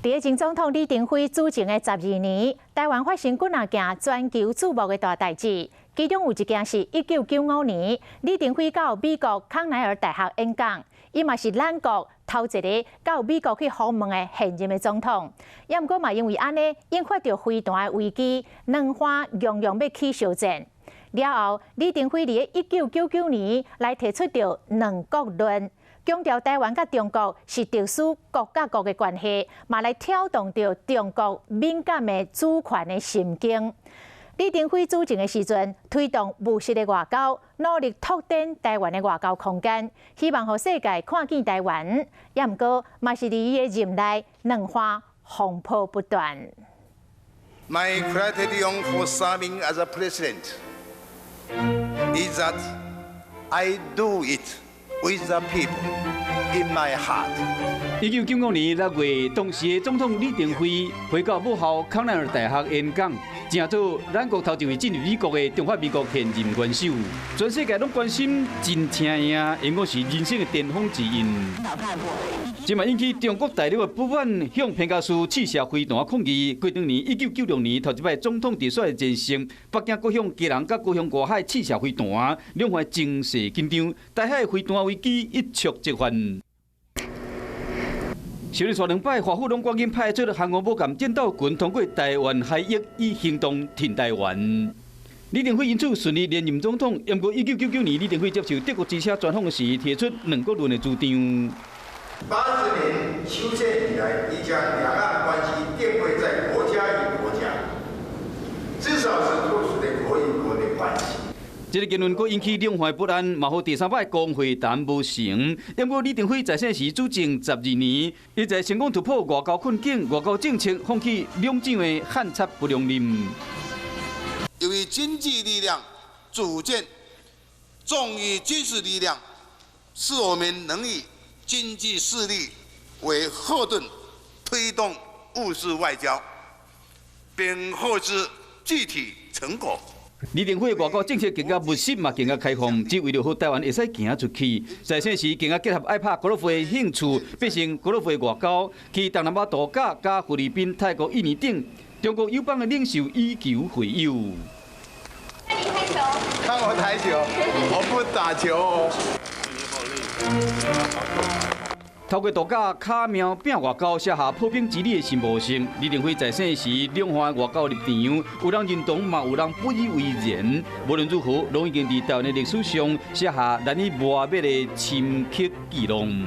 佇前總統李登輝主政的12年，台灣發生幾若件全球矚目的大代誌。其中有一件是1995年，李登輝到美國康奈爾大學演講，伊嘛是咱國頭一个到美國去訪問的現任的總統。也毋過嘛因為按呢，引發著飛彈的危機，兩岸常常欲起相戰。了後，李登輝佇1999年來提出著兩國論。強調台灣佮中國是特殊國佮國的關係，嘛來挑動著中國敏感的主權的神經。李登輝主政的時陣，推動務實的外交，努力拓展台灣的外交空間，希望予世界看見台灣。也毋過，嘛是佇伊的任內，兩岸風波不斷。 My criterion for serving as a president is that I do it with the people in my heart. 1995年6月，當時的總統李登輝回到母校康奈爾大學演講，成做咱國頭一位進入美國的中華民國現任元首。全世界攏關心真聽影，因為是人生的巔峰之一。這嘛引起中國大陸的不滿，向彭佳嶼試射飛彈抗議。過當年1996年頭一擺總統直選的前夕，北京閣向基隆佮高雄外海試射飛彈，兩岸情勢緊張，台海飛彈危機一觸即發。小連續兩擺，華府攏趕緊派出航空母艦戰鬥群通過台灣海域，以行動挺台灣。李登輝因此順利連任總統。毋過1999年，李登輝接受德國之聲專訪時，提出兩國論的主張。80年修憲以來，已將兩岸關係定位在國家與國家，至少是特殊的國與國的關係。這个言論閣引起兩岸不安，嘛予第三擺高峰會談無成。毋過李登輝在世時主政12年，伊在成功突破外交困境、外交政策，放棄兩黨的漢插不兩任。由於經濟力量逐漸重於軍事力量，使我們能以經濟實力為後盾，推動務實外交，並獲得具體成果。李登輝外交政策更加務實嘛，更加開放，只為著予台灣會使行出去。在線時更加結合愛拍高爾夫的興趣，變成高爾夫外交，去東南亞度假、佮菲律賓、泰國、印尼等中國友邦的領袖以球會友。看我台球，我不打球哦。透過度假敲貓拼外交，寫下破冰之旅的新模式。李登輝在世時，兩岸外交立場有人認同，嘛有人不以為然。無論如何，攏已經佇台灣的歷史上寫下難以磨滅的深刻記錄。